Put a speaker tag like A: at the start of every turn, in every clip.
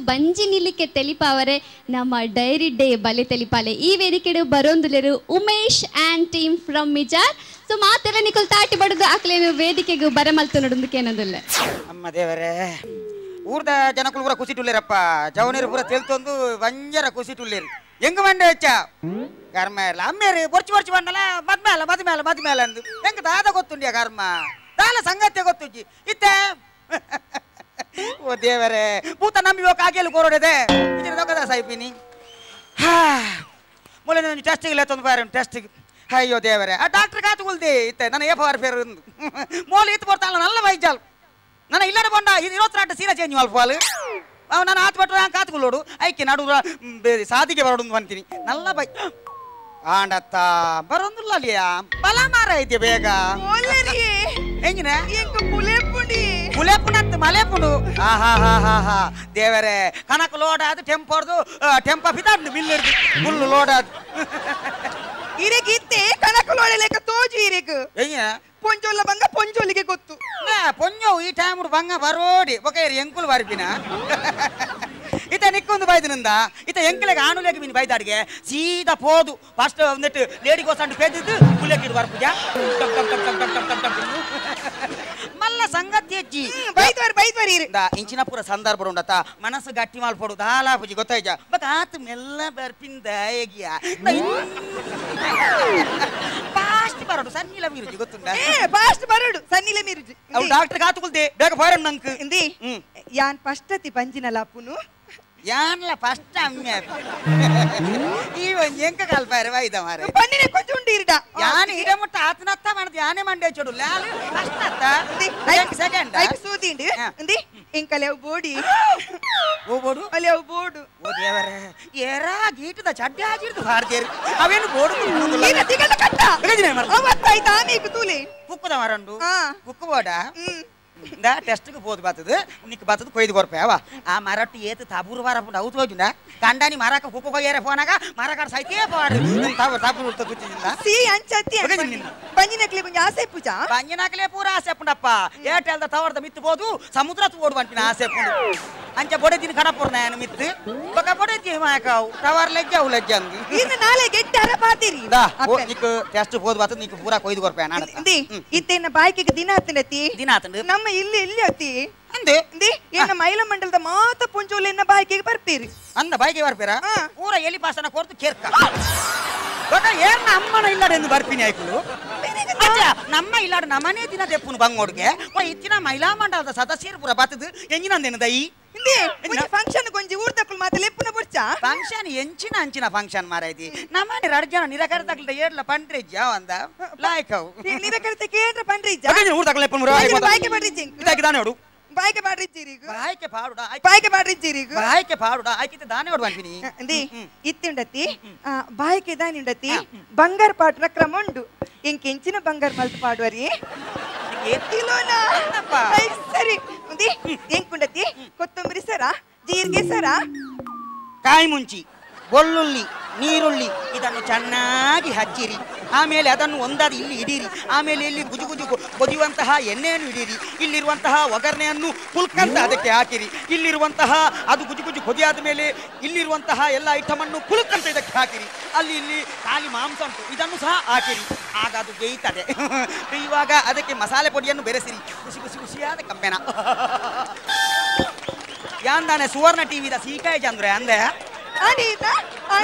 A: ಬಂಜಿ ನಿಲ್ಲಿಕೆ ತೆಲಿಪಾವರೆ ನಮ್ಮ dairy day ಬಲೆ ತೆಲಿಪಾಲೆ ಈ ವೇದಿಕೆಡು ಬರೋಂದುಲೇರು Umesh and team from Mijar. So ಮಾತೆಲ್ಲ ನಿಕುಲ್ ತಾಟಿ ಬಡದು ಆಕ್ಲೇನು ವೇದಿಕೆಗೆ ಬರಮಲ್ತು ನಡುಂದಕ್ಕೇನದಲ್ಲ.
B: ಅಮ್ಮ ದೇವರೇ, ಊರ್ದ ಜನಕುಲು ಪೂರ ಕುಸಿಟುಲ್ಲೇರಪ್ಪ, ಜವನೀರು ಪೂರ ತೆಲ್ತೊಂದು ಬಂಜರ ಕುಸಿಟುಲ್ಲೇರು. ಹೆಂಗ ಮಂಡೆ ಹೆಚ್ಚ ಕರ್ಮ ಇಲ್ಲ ಅಮ್ಮೇರು ಬೊರ್ಚು ಬೊರ್ಚು ಬಂಡಲ ಮದ್ಮೇಲ ಮದ್ಮೇಲ ಮದ್ಮೇಲ ಅಂದು ಹೆಂಗ ದಾದ ಗೊತ್ತುಂಡಿಯ ಕರ್ಮ ದಾಲ ಸಂಗತಿ ಗೊತ್ತುಜ್ಜಿ ಇತ್ತೆ. ಓ ದೇವರೇ, ಭೂತ ನಂಬಿ ಕಾಗೆಯಲ್ಲಿ ಕೋರೋಡಿದೆ ದೊಕ್ಕದ ಸಾಯಿಪಿನಿ. ಹಾ ಮೊಲೆ ನಾನು ಟೆಸ್ಟಿಗೆ ಲೇತೊಂದು ಬಾರ ಟೆಸ್ಟಿಗೆ. ಅಯ್ಯೋ ದೇವರೇ, ಆ ಡಾಕ್ಟರ್ ಕಾತುಗುಲ್ದಿ ಇತ್ತೆ ನನ್ನ ಏಪ ವಾರ ಪೇರು ಮೋಲು ಇತ್ತು ಬರ್ತಾಳ ನಲ್ಲ ವೈದ್ಯಾಲ್ ನನ್ನ ಇಲ್ಲಡೆ ಬಂಡ ಇದು ಇರೋತ್ರಾಟ ಸೀರಾ ಚೇಂಜ್ ಮಲ್ಪಾಲು ಅವ ನಾನು ಆತು ಬಟ್ಟು ನಾನು ಕಾತುಗುಲ್ಲೋಡು ಐಕೆ ನಡು ಸಾದಿಗೆ ಬರೋಡು ಅಂತೀನಿ ನಲ್ಲ ಬೈ ಆಂಡತ್ತ ಬರೋದಿಲ್ಲ ಅಲ್ಲಿಯ ಬಲ ಮಾರ ಐತಿ ಬೇಗ ಹೆಂಗಿನ ಮುಲೆಪುನತ್ತು ಮಲೆಪುಂಡು. ಆಹಾ ಹಾ ಹಾ ಹಾ ದೇವರೇ, ಕನಕ ಲೋಡ್ ಅದು ಟೆಂಪೋರ್ದು ಟೆಂಪ ಫಿತಾಡ್ದು ಬಿಲ್ಲಿರ್ದು ಫುಲ್ಲು ಲೋಡ್ ಅದು
C: ಇರೆಗ್ ಇತ್ತೆ ಕನಕ ಲೋಡಲೇಕ ತೋಜು ಇರೆಗ್
B: ಹೆಂಗಿನ
C: ಪೊಂಜೋಲ್ಲ ಬಂಗ ಪೊಂಜೋಲಿಗೆ ಗೊತ್ತು
B: ಪೊಂಜೋ ಈ ಟೈಮ್ ಬಂಗ ಬರೋಡಿ ಒಕ ಎಂಕುಲು ಬಾರಿಪಿನ ಇತ ನಿಕ್ಕೊಂದು ಬೈದನಿಂದ ಇತ ಎಂಕಲೆಗೆ ಆಣುಲೆಗೆ ಮೀನು ಬೈದಾಡಿಗೆ ಸೀದಾ ಪೋದು ಫಸ್ಟ್ ಒಂದಿಟ್ಟು ಲೇಡಿ ಗೋಸಂಡು ಪೇದಿದ್ದು ಪುಲೆಕ್ಕಿಡು ಬರ್ಪುಜ ಮಲ್ಲ ಸಂಗತಿ ಹೆಚ್ಚಿ
C: ಬೈದ್ವಾರಿ ಬೈದ್ವಾರಿ
B: ಇಂಚಿನ ಪೂರ ಸಂದರ್ಭ ಉಂಡತ ಮನಸ್ಸು ಗಟ್ಟಿ ಮಾಲ್ಪಡು ದಾಲಾ ಪೂಜಿ ಗೊತ್ತಾಯ್ಜ ಬಟ್ ಆತ ಮೆಲ್ಲ ಬರ್ಪಿಂದ ಹೇಗಿಯ ಫಾಸ್ಟ್ ಬರೋಡು ಸನ್ನಿಲ ಮೀರುಜಿ ಗೊತ್ತುಂಡ
C: ಫಾಸ್ಟ್ ಬರೋಡು ಸನ್ನಿಲ ಮೀರುಜಿ.
B: ಅವು ಡಾಕ್ಟರ್ ಕಾತುಕುಲ್ದೆ ಬೇಗ ಫಾರನ್ ನಂಕ್
C: ಇಂದಿ ಯಾನ್ ಫಸ್ಟ್ ಅತಿ ಪಂಜಿನ ಲಾಪುನು
B: ಯಾನ್ಲ ಫಸ್ಟ್ ಅಮ್ಮೆ ಈ ಒಂಜಿ ಎಂಕ ಕಲ್ಪಾರೆ ವೈದ ಮಾರೆ
C: ಪನ್ನಿನೆ ಕೊಂಚ ಉಂಡು ಇರಿಡ
B: ಯಾನ್ ಇಡ ಮುಟ್ಟ ಆತನತ್ತ ಮಣದ ಯಾನೆ ಮಂಡೆ ಚೊಡು ಲಾಲ್ ಫಸ್ಟ್ ಅತ್ತ ಸೆಕೆಂಡ್
C: ಐಕ್ ಸೂದಿಂಡು ಇಂದಿ ಇಂಕಲೆ ಅವು ಬೋಡಿ
B: ಓ ಬೋಡು
C: ಅಲ್ಲಿ ಅವು ಬೋಡು.
B: ಓ ದೇವರೇ, ಏರಾ ಗೀಟದ ಚಡ್ಡಿ ಹಾಜಿರ್ದು ಭಾರತೀಯರು ಅವೇನು ಬೋಡು
C: ಈನ ತಿಗಲ ಕಟ್ಟ ಅವತ್ತ ಆಯ್ತಾ ಆಮೇಕು ತೂಲೆ
B: ಕುಕ್ಕುದ ಮರಂಡು ಕುಕ್ಕು ಬೋಡ ಇಂದ ಟೆಸ್ಟ್ಗೆ ಪೋದು ಬರ್ತದೆ ನಿಕ್ ಬರ್ತದೆ ಕೊಯ್ದು ಕೊರ್ಪೆ ಅವ ಆ ಮರಟ್ಟು ಏತು ತಬೂರು ವಾರ ಅವು ತೋಜುಂಡ ಕಂಡಾನಿ ಮರಕ ಕುಕ್ಕು ಕೊಯ್ಯಾರೆ ಫೋನಾಗ ಮರಕಾಡ ಸೈತೇ ಪಾಡು ತಬೂರು ಉಳ್ತ ತುಚ್ಚಿಲ್ಲ
C: ಸಿ ಅಂಚತ್ತಿ ಬಂಜಿನಕ್ಲೆ ಕೊಂಚ ಆಸೆ ಪೂಜಾ
B: ಬಂಜಿನಕ್ಲೆ ಪೂರ ಆಸೆ ಪುಂಡಪ್ಪ ಏಟೆಲ್ದ ತವರ್ದ ಮಿತ್ತು ಪೋದು ಸಮುದ್ರ ತೋಡು ಅಂಪಿನ ಆಸೆ ಪುಂಡು ಅಂಚ ಬೊಡೆದಿನ ಕಡಪುರ್ ನಾನು ಮಿತ್ತು ಬೊಕ ಬೊಡೆದಿ ಮಾಯಕಾವು ಟವರ್ ಲಜ್ಜ ಅವು ಲಜ್ಜ ಅಂದು
C: ಇನ್ನು ನಾಳೆ ಗೆಟ್ಟಿ ಅರ ಪಾತಿರಿ
B: ನಿಕ್ ಟೆಸ್ಟ್ ಪೋದು ಬರ್ತದೆ ನಿಕ್ ಪೂರ ಕೊಯ್ದು ಕೊರ್ಪೆ ನಾನು
C: ಇತ್ತೇನ ಬಾಯ್ಕಿಗೆ ದಿನ ಆತಂಡತಿ
B: ದಿನ ಆತಂಡು
C: ನಮ್ಮ ಇಲ್ಲಿ ಇಲ್ಲಿ ಅತಿ
B: ಅಂದೆ
C: ಎನ್ನ ಮೈಲ ಮಂಡಲದ ಮಾತ ಪುಂಜೋಲೆ ಎನ್ನ ಬಾಯ್ಕಿಗೆ ಬರ್ಪೀರಿ
B: ಅಂದ ಬಾಯ್ಗೆ ಬರ್ಪೀರಾ ಪೂರ ಎಲಿ ಪಾಸನ ಕೊರ್ತು ಕೇರ್ಕ ಏನ ಅಮ್ಮನ ಇಲ್ಲಾಡೆಂದು ಬರ್ಪಿನಿ ಆಯ್ಕುಲು ನಮ್ಮ ಇಲ್ಲಾಡು ನಮ್ಮನೆ ದಿನ ದೆಪ್ಪುನು ಬಂಗೋಡ್ಗೆ ಇತ್ತಿನ ಮಹಿಳಾ ಮಂಡಲದ ಸದಸ್ಯರು ಪೂರ ಬತ್ತದು ಎಂಜಿನಂದೇನು ದೈ
C: ಫಂಕ್ಷನ್ ಕೊಂಚ ಊರ್ದಕ್ಕಲು ಮಾತ ಲೆಪ್ಪುನ ಬುಡ್ಚ
B: ಫಂಕ್ಷನ್ ಎಂಚಿನ ಅಂಚಿನ ಫಂಕ್ಷನ್ ಮಾರಾಯ್ತಿ ನಮ್ಮನೆ ರಡ್ ಜನ ನಿರಾಕರಿತ ಏಡ್ಲ ಪಂಡ್ರಿಜ್ಜ ಅಂದ ಲಾಯ್ಕವು
C: ನಿರಾಕರಿತ ಕೇಂದ್ರ ಪಂಡ್ರಿಜ್ಜ
B: ಊರ್ದಕ್ಕಲು ಲೆಪ್ಪುನ
C: ಬಾಯ್ಕೆ ಪಂಡ್ರಿಜ್ಜ
B: ಇದಕ್ಕೆ ದಾನೆ ಹೊಡು
C: ಬಾಯ್ಕೆ ಪಾಡ್ರಿಜ್ಜಿರಿಗು
B: ಬಾಯ್ಕೆ ಪಾಡುಡ
C: ಬಾಯ್ಕೆ ಪಾಡ್ರಿಜ್ಜಿರಿಗು
B: ಬಾಯ್ಕೆ ಪಾಡುಡ ಆಯ್ಕಿತ ದಾನೆ ಹೊಡು ಅನ್ಪಿನಿ
C: ಅಂದಿ ಇತ್ತಿಂಡತಿ ಬಾಯ್ಕೆ ದಾನಿ ಉಂಡತಿ ಬಂಗಾರ ಪಾಟ್ರ ಕ್ರಮ ಉಂಡು ಇಂಕೆಂಚಿನ ಬಂಗಾರ ಮಲ್ತು ಪಾಡುವರಿ ಸರಿ ಎಂಕುಂಡತಿ ಕೊತ್ತಂಬರಿ ಸರ ಜೀರಿಗೆ ಸರ
B: ಕಾಯಿ ಮುಂಚಿ ಬೆಳ್ಳುಳ್ಳಿ ನೀರುಳ್ಳಿ ಇದನ್ನು ಚೆನ್ನಾಗಿ ಹಚ್ಚಿರಿ. ಆಮೇಲೆ ಅದನ್ನು ಒಂದಾದ ಇಲ್ಲಿ ಇಡೀರಿ. ಆಮೇಲೆ ಇಲ್ಲಿ ಗುಜು ಗುಜು ಕೊದಿಯುವಂತಹ ಎಣ್ಣೆಯನ್ನು ಇಡೀರಿ. ಇಲ್ಲಿರುವಂತಹ ಒಗ್ಗರಣೆಯನ್ನು ಪುಲ್ಕಂತ ಅದಕ್ಕೆ ಹಾಕಿರಿ. ಇಲ್ಲಿರುವಂತಹ ಅದು ಗುಜು ಗುಜು ಕೊದಿಯಾದ ಮೇಲೆ ಇಲ್ಲಿರುವಂತಹ ಎಲ್ಲ ಐಟಮನ್ನು ಪುಲ್ಕಂತ ಇದಕ್ಕೆ ಹಾಕಿರಿ. ಅಲ್ಲಿ ಇಲ್ಲಿ ಖಾಲಿ ಮಾಂಸ ಉಂಟು, ಇದನ್ನು ಸಹ ಹಾಕಿರಿ. ಆಗ ಅದು ಬೇಯ್ತದೆ. ಬೇಯುವಾಗ ಅದಕ್ಕೆ ಮಸಾಲೆ ಪೊಡಿಯನ್ನು ಬೆರೆಸಿರಿ. ಖುಷಿ ಖುಷಿ ಖುಷಿಯಾದ ಕಮ್ಮೆನ ಯಾಂದಾನೆ ಸುವರ್ಣ ಟಿವಿದ ಸೀಕಾಯಿ ಚಂದ್ರೆ ಅಂದೆ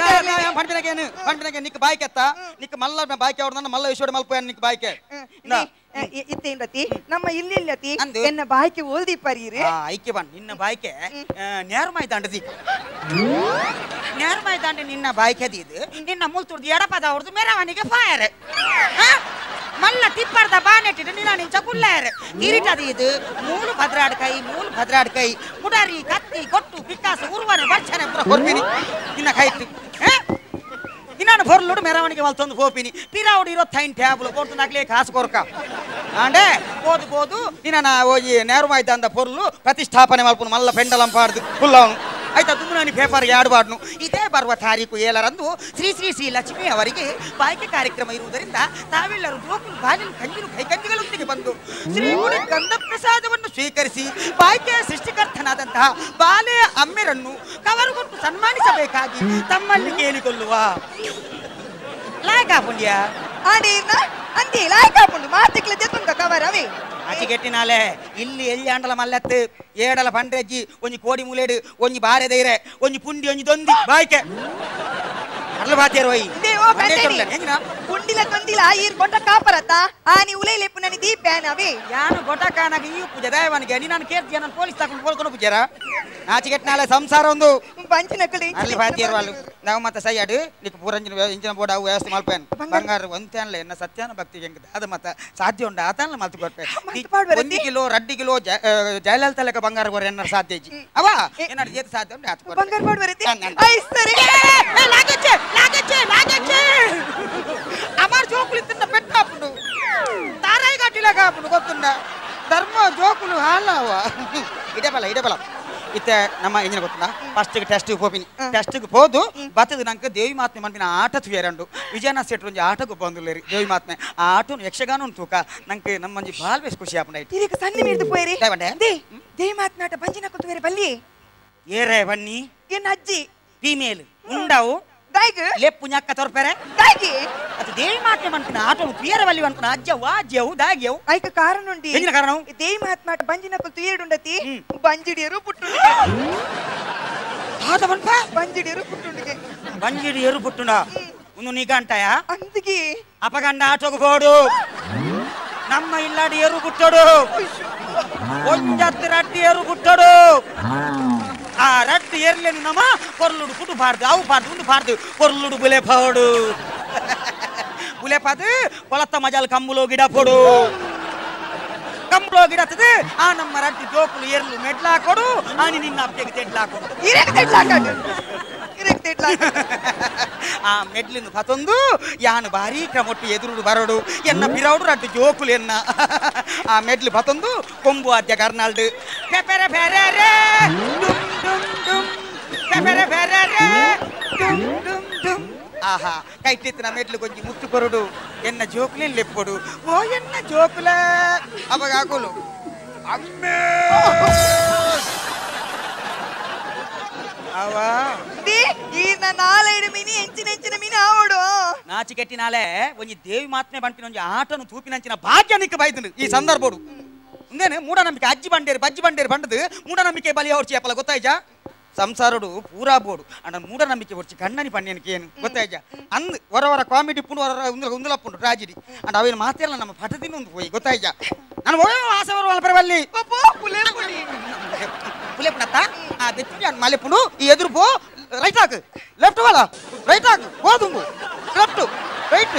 B: ನಿಕ್ ಬಾಯ್ಕೆತ್ತ ನಿಕ್ ಮಲ್ಲ ಬಾಯ್ಕೆ ಅವ್ರ ಮಲ್ಲ ವಿಶ್ವಡ ಮಲ್ಪ ನಿಕ್ ಬಾಯ್ಕೆ
C: ಇತ್ತೇನತಿ ನಮ್ಮ ಇಲ್ಲಿ ಇಲ್ಲತಿ ಎನ್ನ ಬಾಯ್ಕೆ ಓಲ್ದಿ ಪರೀರೆ
B: ಐಕೆ ಬನ್ ನಿನ್ನ ಬಾಯ್ಕೆ ನೇರ್ಮಾಯಿ ದಾಂಡದಿ ನೇರ್ಮಾಯಿ ದಾಂಡ ನಿನ್ನ ಬಾಯ್ಕೆ ದೀದು ನಿನ್ನ ಮುಲ್ತುರ್ದು ಎಡಪದ ಅವ್ರದ್ದು ಮೆರವಣಿಗೆ ಫಾಯರ್ ಮಲ್ಲ ಟಿಪ್ಪರ್ದ ಬಾನೆಟ್ಟಿಡು ನಿನ್ನ ನಿಂಚ ಕುಲ್ಲಾಯರ್ ಕಿರೀಟದ ಇದು ಮೂಲು ಭದ್ರಾಡ್ ಕೈ ಮೂಲು ಭದ್ರಾಡ್ ಕೈ ಮುಡಾರಿ ಕತ್ತಿ ಕೊಟ್ಟು ಪಿಕ್ಕಾಸು ಉರುವನೆ ಬರ್ಚನೆ ಪೂರ ಕೊರ್ಪಿನಿ ನಿನ್ನ ಕೈತು ಇನ್ನಾನು ಬೊರ್ಲುಡು ಮೆರವಣಿಗೆ ಮಲ್ತೊಂದು ಪೋಪಿನಿ ಪಿರಾವುಡು ಇರೋ ಥೈನ್ ಟ್ಯಾಬ್ಲು ಕೊಡ್ತು ನಾಕ್ಲೇ ಕಾಸು ಕೊರ್ಕ ಆಂಡೆ పోదు పోదు ನಿನ್ನ ಓಜಿ ನೇರುಮಾಯ್ತ ಅಂದ ಪೊರ್ಲು ಪ್ರತಿಷ್ಠಾಪನೆ ಮಲ್ಪುನು ಮಲ್ಲ ಪೆಂಡಲಂ ಪಾಡ್ದು ಕುಲ್ಲವನು ಆಯ್ತಾ ದುಮ್ಮನಾನಿ ಪೇಪರ್ ಯಾಡಬಾರ್ನು ಇದೇ ಬರುವ ತಾರೀಕು 7ರಂದು ಶ್ರೀ ಶ್ರೀ ಶ್ರೀ ಲಕ್ಷ್ಮೀ ಅವರಿಗೆ ಬಾಯ್ಕೆ ಕಾರ್ಯಕ್ರಮ ಇರುವುದರಿಂದ ತಾವೆಲ್ಲರೂ ಜೋಕುಲು ಬಾಗಿಲು ಕಂಜಿಲು ಕೈಕಂಜಿಗಳೊಂದಿಗೆ ಬಂದು ಶ್ರೀ ಗುಡಿ ಗಂಧ ಪ್ರಸಾದವನ್ನು ಸ್ವೀಕರಿಸಿ ಬಾಯ್ಕೆಯ ಸೃಷ್ಟಿಕರ್ತನಾದಂತಹ ಬಾಲೆಯ ಅಮ್ಮೆರನ್ನು ಕವರುಗೊಟ್ಟು ಸನ್ಮಾನಿಸಬೇಕಾಗಿ ತಮ್ಮಲ್ಲಿ ಕೇಳಿಕೊಳ್ಳುವ ಲಾಯಕ ಪುಂಡ್ಯ
C: ಅಂದಿ ಲಾಯಕ ಪುಂಡು ಮಾತಿಕ್ಲ ಜೊತುಂಗ ಕವರವೇ
B: ಆಚಿಗೆಟ್ಟಿನಾಲೆ ಇಲ್ಲಿ ಎಲ್ಲಿ ಆಂಡಲ ಮಲ್ಲತ್ತು ಏಡಲ ಪಂಡ್ರೆಜ್ಜಿ ಒಂಜಿ ಕೋಡಿ ಮೂಲೇಡು ಒಂಜಿ ಬಾರೆ ದೈರೆ ಒಂಜಿ ಪುಂಡಿ ಒಂಜಿ ದೊಂದಿ ಬಾಯ್ಕೆ ಅರ್ಲ ಬಾತಿಯರು ಒಯ್
C: ಪುಂಡಿಲ ತೊಂದಿಲ ಈರ್ ಗೊಟ್ಟ ಕಾಪರತ್ತ ಆನಿ ಉಲೈಲೆಪ್ಪು ನನಿ ದೀಪ್ಯಾನವೇ
B: ಯಾನು ಗೊಟ್ಟ ಕಾನಾಗ ಈ ಪೂಜೆ ದಯವನಿಗೆ ನೀ ನಾನು ಕೇರ್ತಿಯ ನಾನು ಪೊಲೀಸ್ ತಕೊಂಡು ಕೋಲ್ಕೊಂಡು ಪೂಜಾರ ಆಚಿಗೆಟ್ಟಿನಾಲೆ ಸಂಸಾರ ಒಂದು
C: ಪಂಚಿನಕಳಿ
B: ಅರ್ಲಿ ಬಾತಿಯರು వాళ్ళు ನಾವು ಮತ್ತೆ ಸೈಯಾಡು నీకు పూరంజిన ఇంజిన బోర్డు అವು ವ್ಯವಸ್ಥೆ ಮಲ್ಪೇನು ಬಂಗಾರ ಒಂತೇನ್ಲೆ ಎನ್ನ ಸತ್ಯಾನ ಭಕ್ತಿ ಹೆಂಗ್ ಅದ ಮತ್ತ ಸಾಧ್ಯ ಉಂಡ ಆತನ್ಲ ಮಲ್ತು ಕೊಟ್ಟೆ 1 ಕಿಲೋ 2 ಕಿಲೋ ಜಯಲಲಿತಾ ಲೆಕ್ಕ ಬಂಗಾರ ಕೊರ ಎನ್ನ ಸಾಧ್ಯ ಇಜ್ಜಿ ಅವ ಎನ್ನಡ ಏತ್ ಸಾಧ್ಯ ಉಂಡು ಆತ
C: ಬಂಗಾರ ಪಾಡ್ ಬರತಿ I ಸರಿ
B: లాగొచ్చే లాగొచ్చే లాగొచ్చే అమర్ జోకులు తిన్న పెట్టాపుడు తారాయి గట్టిలా కాపుడు ಗೊತ್ತುಂಡ ಧರ್ಮ ಜೋಕುಲು ಹಾಲಾವ ಇದೇ ಬಲ ಇದೇ ಬಲ ಇತ್ತೆ ನಮ್ಮ ಎಂಜಿನ ಗೊತ್ತಿಲ್ಲ ಫಸ್ಟ್ಗೆ ಟೆಸ್ಟಿಗೆ ಹೋಗಿನಿ ಟೆಸ್ಟಿಗೆ ಹೋದು ಬತ್ತದ ನಂಗೆ ದೇವಿ ಮಾತ್ಮೆ ಮನ್ಪಿನ ಆಟ ತುಯರಂಡು ವಿಜಯನ ಸೆಟ್ರು ಒಂಜಿ ಆಟಕ್ಕೆ ಬಂದುಲ್ಲೇರಿ ದೇವಿ ಮಾತ್ಮೆ ಆ ಆಟನು ಯಕ್ಷಗಾನ ತೂಕ ನಂಗೆ ನಮ್ಮಂಜಿ ಬಾಲ್ ಬೇಸ್ ಖುಷಿ ಆಪುಂಡು ಐತಿ
C: ಇದಕ್ಕೆ ಸಣ್ಣ ಮೀರ್ದು ಪೋಯಿರಿ ದೇವಿ ಮಾತ್ಮೆ ಆಟ ಬಂಜಿನ ಕೂತುವೇರಿ ಬಲ್ಲಿ
B: ಏರೇ ಬನ್ನಿ
C: ಎನ್ನ ಅಜ್ಜಿ
B: ಫೀಮೇಲ್ ಉಂಡವು
C: ದಾಯ್ಗ್
B: ಲೆಪ್ಪು ñಕ್ಕ ತೊರ್ಪೆರೆ
C: ದಾಯ್ಗಿ
B: ಅದು ದೇವಿ ಮಾತ್ಮೆ ಮನ್ಪಿನ ಆಟನು ತುಯರ ಬಲ್ಲಿ ಅನ್ಪುನ ಅಜ್ಜ ವಾಜ್ಯವು ದಾಗ್ಯವು
C: ಐಕ ಕಾರಣ ಉಂಡಿ
B: ಎಂಜಿನ ಕಾರಣ
C: ದೇವಿ ಮಾತ್ಮೆ ಆಟ ಬಂಜಿನ ಕೂತು ತುಯೇಡುಂಡತಿ ಬಂಜಿಡಿಯರು ಪುಟ್ಟುಂಡು
B: ಆದ ಬನ್ಪ
C: ಬಂಜಿಡಿಯರು ಪುಟ್ಟುಂಡಿಗೆ
B: ಬಂಜಿಡಿಯರು ಪುಟ್ಟುಂಡ ಒಂದು ನೀಗಂಟಾಯ
C: ಅಂದಿಗೆ
B: ಅಪಗಂಡ ಆಟೋಗು ಬೋಡು ನಮ್ಮ ಇಲ್ಲಾಡಿ ಎರು ಪುಟ್ಟೋಡು ಒಂಜತ್ತು ರಡ್ಡಿ ಎರು ಪುಟ್ಟೋಡು ಆ ರಡ್ಡು ಎರ್ಲೇನು ನಮ್ಮ ಕೊರ್ಲುಡು ಕುಟು ಬಾರ್ದು ಅವು ಬಾರ್ದು ಉಂಡು ಬಾರ್ದು ಕೊರ್ಲುಡು ಬುಲೆಪಾಡು ಬುಲೆಪಾದು ಕೊಳತ್ತ ಮಜಾಲ್ ಕಂಬುಲೋ ಗಿಡ ಪೊಡು ಕಂಬುಲೋ ಗಿಡತ್ತದೆ ಆ ನಮ್ಮ ರಡ್ಡು ಜೋಕುಲು ಎರ್ಲು ಮೆಡ್ಲಾಕೊಡು ಆನಿ ನಿನ್ನ ಅಪ್ಪಗೆ ತೆಡ್ಲಾಕೊಡು ಆ ಮೆಡ್ಲಿನ ಪತೊಂದು ಯಾನು ಭಾರಿ ಕ್ರಮೊಟ್ಟು ಎದುರುಡು ಬರೋಡು ಎನ್ನ ಬಿರೌಡು ರಡ್ಡು ಜೋಕುಲು ಎನ್ನ ಆ ಮೆಡ್ಲು ಪತೊಂದು ಕೊಂಬು ಆದ್ಯ ಕರ್ನಾಲ್ಡು ಪೆಪೆರೆ ಫೆರೆ ಡುಮ್ ಡುಮ್ ಡುಮ್ ಪೆಪೆರೆ ಫೆರೆ ಡುಮ್ ಡುಮ್ ಡುಮ್ ಆಹಾ ಕೈಟಿತ್ತಿನ ಮೆಡ್ಲು ಕೊಂಚಿ ಮುತ್ತು ಕೊರಡು ಎನ್ನ ಜೋಕುಲೆ ಲೆಪ್ಪೊಡು ಓ ಎನ್ನ ಜೋಕುಲ ಅವಾಗ ಆಗೋಲು ಅಮ್ಮೇ ಅವಾ ನಾಚಿಕೆಟ್ಟಿನಾಲೆ ಒಂಜಿ ದೇವಿ ಮಾತ್ಮೆ ಬಂಪಿನ ಒಂಜಿ ಆಟನು ತೂಪಿನಂಚಿನ ಭಾಗ್ಯ ನಿಕ್ಕ ಬೈದುಂಡು ಈ ಸಂದರ್ಭಡು ఉందేನೆ ಮೂಢನಂಬಿಕೆ ಅಜ್ಜಿ ಬಂಡೇರು ಬಜ್ಜಿ ಬಂಡೇರು ಬಂಡದು ಮೂಢನಂಬಿಕೆ ಬಲಿ ಅವ್ರು ಚೇಪಲ ಗೊತ್ತಾಯ್ಜಾ ಸಂಸಾರಡು ಪೂರಾ ಬೋಡು ಅಂಡ ಮೂಢನಂಬಿಕೆ ಒರ್ಚಿ ಕಣ್ಣನಿ ಪಣ್ಯನಿಕೆ ಏನು ಗೊತ್ತಾಯ್ಜಾ ಅಂದ್ ಹೊರ ಹೊರ ಕಾಮಿಡಿ ಪುಂಡು ಹೊರ ಉಂದುಲಪ್ಪುಂಡು ಟ್ರಾಜಿಡಿ ಅಂಡ್ ಅವೇನು ಮಾತೆಲ್ಲ ನಮ್ಮ ಪಟದಿನ ಒಂದು ಹೋಯಿ ಗೊತ್ತಾಯ್ಜಾ ನಾನು ಆಸೆ ಬರುವ ಪರವಲ್ಲಿ ಪುಲೇಪುಣತ್ತ ಆ ಬೆಚ್ಚು ಮಲೆಪುಂಡು ಈ ಎದುರು ಪೋ ರೈಟ್ ಹಾಕು ಲೆಫ್ಟ್ ವಾಲ ರೈಟ್ ಹಾಕು ಹೋದುಂಬು ಲೆಫ್ಟ್ ರೈಟ್